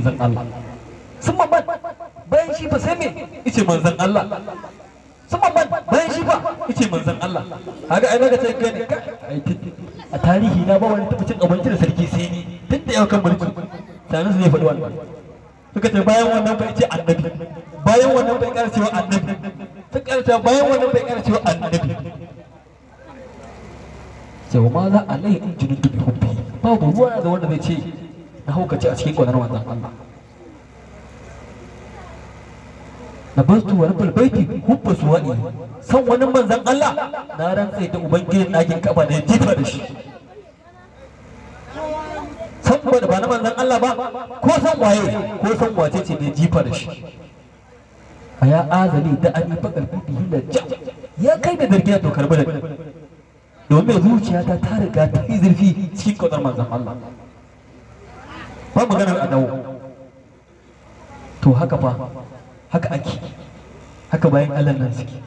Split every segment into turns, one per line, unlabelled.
Manzon Allah. Sun man, bayan shi fa sai me? Yace manzon Allah. Sun man, bayan shi fa? Yace manzon Allah. Haka ai zaka ce kai ne a tarihi na ba wani taɓa cin abinci da sarki sai ni tun da yau kan mulki. Sanin su zai faɗi wannan. Suka ce bayan wannan bai ce annabi, bayan wannan bai ƙara cewa annabi, suka ƙara cewa bayan wannan bai ƙara cewa annabi. Sai wa ma za a lai in jinin dubi hubbi, babu ruwa da wanda zai ce na haukace a cikin ƙaunar manzon Allah. Na bastu wa rabbul baiti hubba suwa'i, san wani manzon Allah na rantse da ubangijin ɗakin kaba da ya jifa da shi. San ba ba na manzon Allah ba, ko san waye ko san wace ce ne jifa da shi. A ya azali da ani fakal bihi la ja, ya kai da zargi to karbi da ni, domin zuciyata ta riga ta yi zurfi cikin ƙaunar manzon Allah, ba maganar a dawo. To haka fa, haka ake, haka bayan Allah nan suke.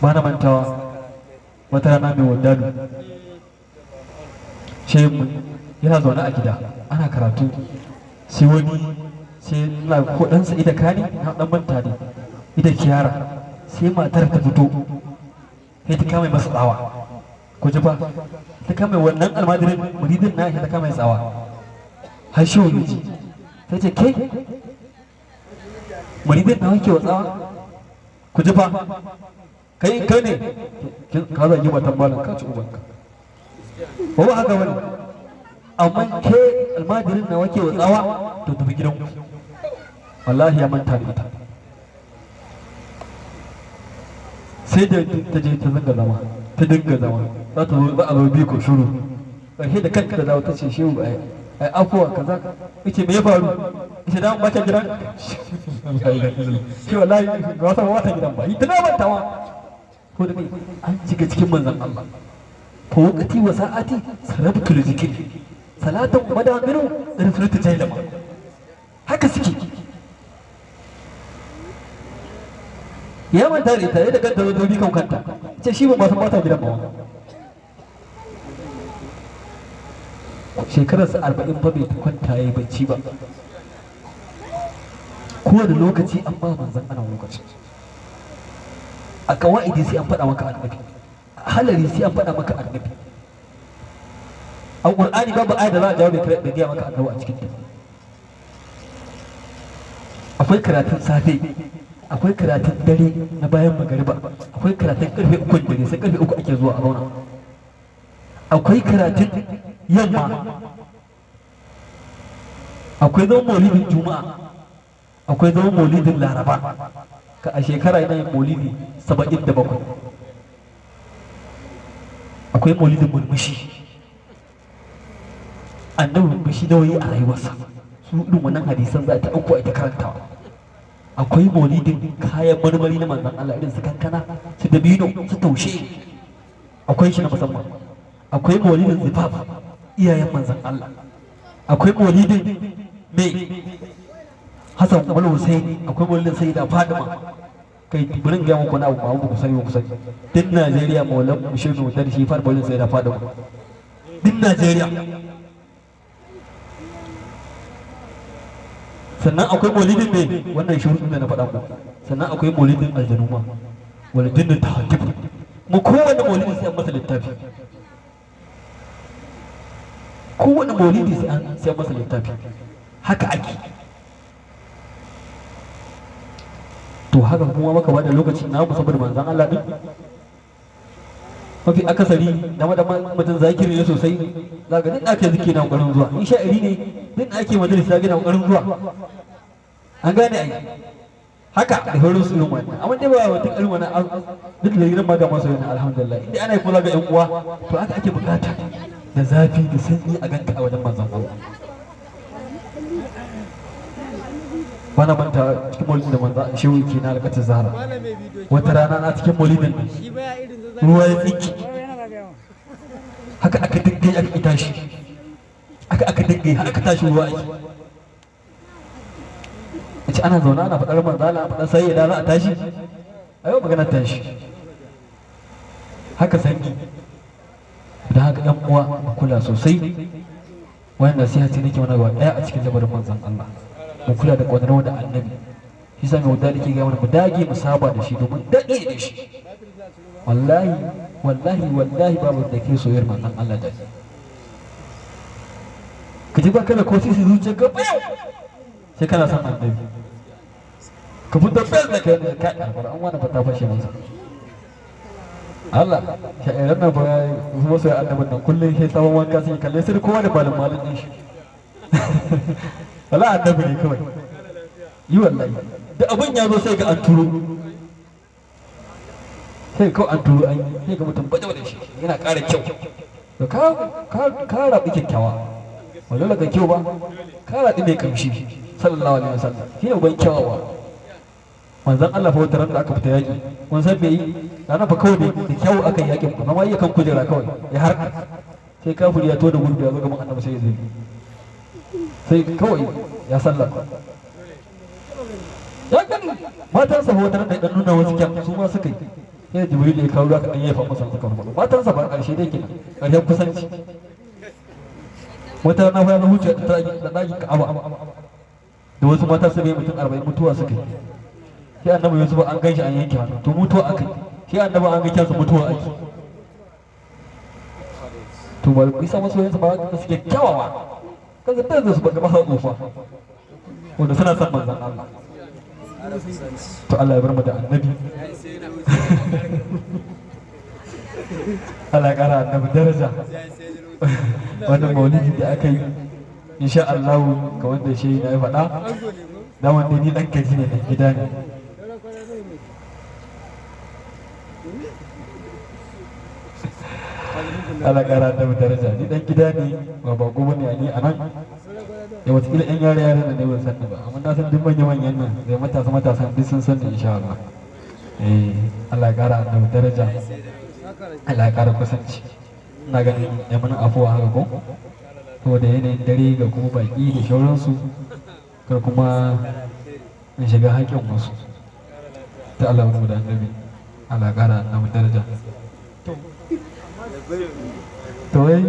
Ba na mantawa wata rana mai wadadu shehu yana zaune a gida ana karatu, sai wani sai na ko ɗansa ida kani na ɗan manta ne ida kiyara, sai matar ta fito sai ta kama masa tsawa. Ku ji fa, ta kama wannan almajirin muridin na ta kama tsawa har shehu ya ji. Ta ce ke muridin na wake wa tsawa? Ku ji fa, kai kai ne ka zagi matan malam, ka ci ubanka ba ba haka bane. Amma ke almajirin na wake wa tsawa, to tafi gidanku. Wallahi ya manta da ita. Sai da ta je ta dinga zama, ta dinga zama, za ta zo za a zo biko shuru. Ƙarshe da kanta da dawo ta ce shehu ai ai afuwa kaza. Yace me ya faru? Yace da ba ta gidan shi, wallahi ba wata wata gidan ba ita na mantawa ko da mai an shiga cikin manzon Allah. Fa waqti wa sa'ati sarabtu li zikri salatan madamiru da rasulatu jailama. Haka suke. Ya manta da ita da kanta zo bi kan kanta ce shi ba san mata gidan ba. Shekararsa 40 fa bai kwanta yayi bacci ba. Kowane lokaci an ba manzon ana lokaci. A kawa'idi sai an faɗa maka annabi, a halari sai an faɗa maka annabi, a ƙur'ani babu ayat da za a jawo bai gaya maka annabi a cikin ta. Akwai karatun safe, akwai karatun dare na bayan magariba, akwai karatun karfe 3 dare, sai karfe 3 ake zuwa a zauna, akwai karatun yamma, akwai zaman maulidin juma'a, akwai zaman maulidin laraba. Ka a shekara yana yin maulidi 77. Akwai maulidin murmushi, annabi murmushi nawa yi a rayuwarsa, su irin wannan hadisan za ta ɗauko a ita karantawa. Akwai maulidin kayan marmari na manzon Allah, irin su kankana, su dabino, su taushe, akwai shi na musamman. Akwai maulidin zifaf, iyayen manzon Allah. Akwai maulidin mai Hassan wal Husaini, akwai maulidin Sayyida Fatima. Kai burin ga muku na abu ba ku sani ba ku sani. Din Najeriya maulan mu shehu da shi far maulidin Sayyida Fatima. Din Najeriya. Sannan akwai maulidin ne wannan shuruɗin da na faɗa muku. Sannan akwai maulidin aljanu ma, wal jinnu tahaddib. Mu kowane maulidi sai an masa littafi. Kowane maulidi sai an masa littafi. Haka ake. To haka kuma maka bada lokaci na saboda manzon Allah din. Mafi akasari da madama mutum zakiri ne sosai, za ga duk ake zikiri na kokarin zuwa. In sha'iri ne duk ake majalisa gina kokarin zuwa. An gane ai. Haka da horon su irin wannan. Amma dai ba wata irin wannan duk da gidan maga masu yana alhamdulillah. Inda ana kula ga yan uwa to haka ake bukata, da zafi da sanyi a ganka a wajen manzon Allah. Bana manta cikin maulidin da manzo shehu ke na alƙatar Zahra. Wata rana na cikin maulidin ruwa ya tsinki. Haka aka dinga aka tashi. Haka aka dinga har aka tashi ruwa ake. Yace ana zaune ana faɗar manzo Allah, faɗar sayyida za a tashi. A yau maganar tashi. Haka sanyi. Da haka ƴan uwa kula sosai. Wannan nasiha ce nake mana gaba ɗaya a cikin lamarin manzon Allah. Mu kula da ƙaunar da annabi. Shi sa mai wuta da ke gaya mana mu dage mu saba da shi domin daɗe da shi. Wallahi wallahi wallahi babu da ke soyayyar manzon Allah da shi. Ka ji baka da ko sisi zuciya ka bayo sai kana son annabi. Ka fito bel da kai ne kai alƙur'an wani fata fashe masa. Allah sha'iran nan ba su masoya annabin nan kullum sai tsawon wanka suke kalle sai kowa da malin malin din shi. Wala annabi ne kawai. Yi wallahi da abin ya zo sai ga an turo. Sai kawai an turo an yi sai ga mutum baje da shi yana ƙara kyau. To ka rabu kyakkyawa. Ba dole ka kyau ba ka rabu mai kamshi sallallahu alaihi wasallam shi ne uban kyawawa. Manzon Allah fa wata ran da aka fita yaki kun san me yi ranar fa kawai da kyau aka yi yakin amma iya kan kujera kawai ya har sai kafiri ya to da gurbi ya zo gaban annabi sai ya zubi sai kawai ya sallama ya gani matansa fa wata ran da dan nuna wasu kyan su ma suka yi sai Jibril ya kawo ruwa kaɗan ya fa masa suka farfaɗo matansa ba ƙarshe dai kenan ƙarshen kusanci. Wata rana fa ya huce da ɗakin Ka'aba da wasu mata su bai mutum 40 mutuwa suka yi. Sai annabi Yusuf an ganshi an yanke hannu to mutuwa aka yi. Sai annabi an ga kyansa mutuwa ake. To ba ku isa masoyansa ba da suke kyawawa kaga da su baka ba tsufa wanda suna son manzon Allah. To Allah ya bar mu da annabi. Allah ya kara annabi daraja. Wannan maulidi da aka yi insha Allah ga wanda shi na ya faɗa da wanda ni dan gari ne dan gida ne. Allah kara annabi daraja ni dan gida ne ba bako bane ni a nan. Ya wataƙila yan yare yare ne ban san ba amma na san duk manya manyan nan da matasa matasan duk sun san ni insha Allah. Allah ya kara annabi daraja. Allah ya kara kusanci. Ina ganin ya mana afuwa haka ko saboda yanayin dare ga kuma baki da shauransu kar kuma in shiga haƙƙin wasu. Ta Allah mu da annabi. Allah ya kara annabi daraja. To wai